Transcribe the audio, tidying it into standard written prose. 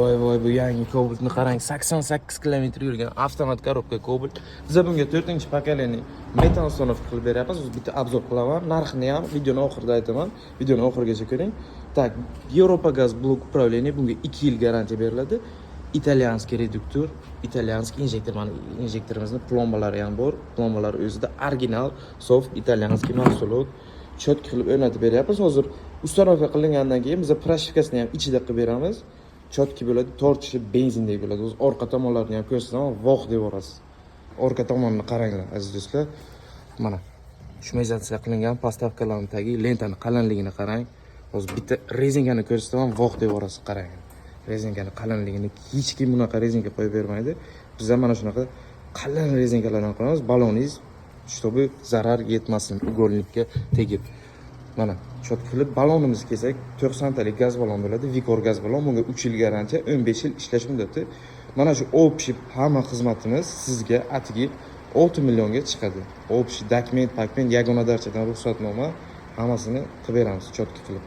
Voy voy, bu yangi Cobaltni qarang, 88 kilometr yurgan avtomat коробка Cobalt. Biz bunga 4-поколение metan установка qilib beryapmiz. O'zi bitta обзор qilaman. Narxini ham videoni oxirida aytaman. Videoni oxirigacha ko'ring. Так, Yevropa gaz блок управления, bunga 2 yil garantiya beriladi. Итальянский редуктор, итальянский injektor, mana injektorimizni plombalari ham bor. Plombalari o'zida original, sof итальянский mahsulot. Чётко qilib o'rnatib beryapmiz. Hozir установка qilingandan keyin biz прошивка sini ham ichida qilib beramiz. Чётко bo'ladi, tortishi benzindek bo'ladi. O'zi orqa tomonlarini ham ko'rsatsam, voh deb yuborasiz. Orqa tomonini qaranglar, aziz do'stlar. Mana шумоизоляция qilingan подставка larning tagi, lentani qalinligini qarang. Hozir bitta rezinkani ko'rsataman, voh deb yuborasiz, qarang. Rezinkani qalinligini hech kim bunaqa rezinka qo'yib bermaydi. Biz ham mana shunaqa qalin rezinkalardan qo'yamiz. Baloningiz чтобы zarar yetmasin угольник ka tegib. Mana чётко qilib balonimiz kelsak, 90 talik gaz balon bo'ladi, Vicor gaz balon, bunga 3 yil garantiya, 15 yil ishlash muddati. Mana shu общий hamma xizmatimiz sizga atigi 6 millionga chiqadi. Общий документ, pakment, yagona darchadan ruxsatnoma, hammasini qilib beramiz чётко qilib.